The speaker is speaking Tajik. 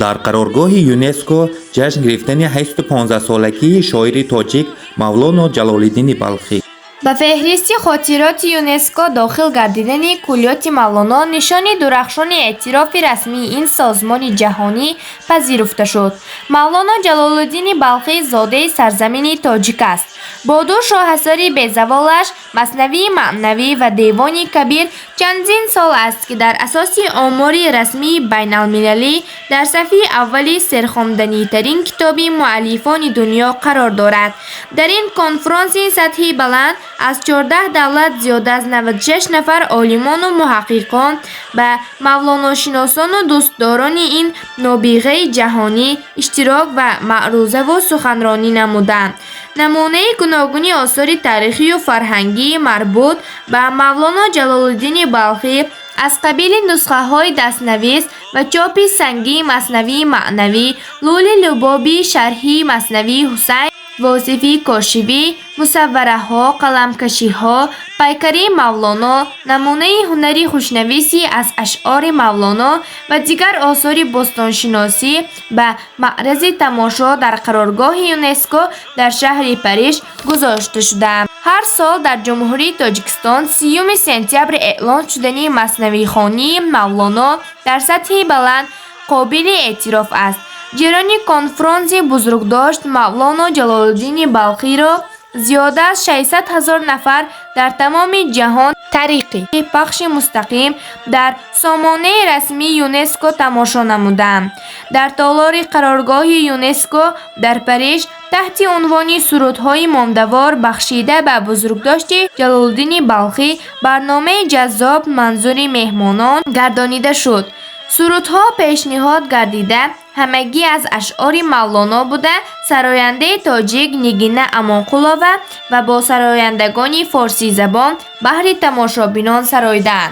Дар қароргоҳи ЮНЕСКО ҷашн гирифтани 815-солагии шоири тоҷик Мавлоно Ҷалолиддини Балхӣ. Ба феҳристи хотироти ЮНЕСКО дохил гардидани куллиёти Мавлоно нишони дурахшони эътирофи расмии ин созмони ҷаҳонӣ пазируфта шуд. Мавлоно Ҷалолуддини Балхӣ зодаи сарзамини тоҷик аст. Бо ду шоҳасари безаволаш, Маснавии маънавӣ ва Девони Кабир, чандин сол аст, ки дар асоси омори расмии байналмилалӣ дар сафи аввали серхонданитарин китоби муаллифони дунё қарор дорад. Дар ин конфронси сатҳи баланд аз 14 давлат зиёда аз 96 нафар олимону муҳаққиқон ба мавлоношиносону дӯстдорони ин нобиғаи ҷаҳонӣ иштирок ва маърузаву суханронӣ намуданд. Намунаи гуногуни осори таърихию фарҳангии марбут ба Мавлоно Ҷалолуддини Балхӣ аз қабили нусхаҳои дастнавис ва чопи сангии Маснавии маънавӣ, Лӯли лубоби шарҳи Маснавии Ҳусайн Восифи Кошивӣ, мусаввараҳо, қаламкашиҳо, пайкари Мавлоно, намунаи ҳунари хушнависӣ аз ашъори Мавлоно ва дигар осори бостоншиносӣ ба маърази тамошо дар қароргоҳи ЮНЕСКО дар шаҳри Париж гузошта шудаанд. Ҳар сол дар Ҷумҳурии Тоҷикистон 30 сентябр эълон шудани маснавихонии Мавлоно дар сатҳи баланд қобили эътироф аст. Ҷараёни конфронси бузургдошт Мавлоно Ҷалолуддини Балхиро зиёда аз 600 ҳазор нафар дар тамоми ҷаҳон тариқи пахши мустақим дар сомонаи расмии ЮНЕСКО тамошо намуданд. Дар толори қароргоҳи ЮНЕСКО дар Париж таҳти унвони «Сурудҳои мондавор бахшида ба бузургдошти Ҷалолуддини Балхӣ» барномаи ҷаззоб манзури меҳмонон гардонида шуд. Сурудҳо пешниҳод гардида ҳамагӣ аз ашъори Мавлоно буда, сарояндаи тоҷик Нигина Амонқулова ва бо сарояндагони форсизабон баҳри тамошобинон сароиданд.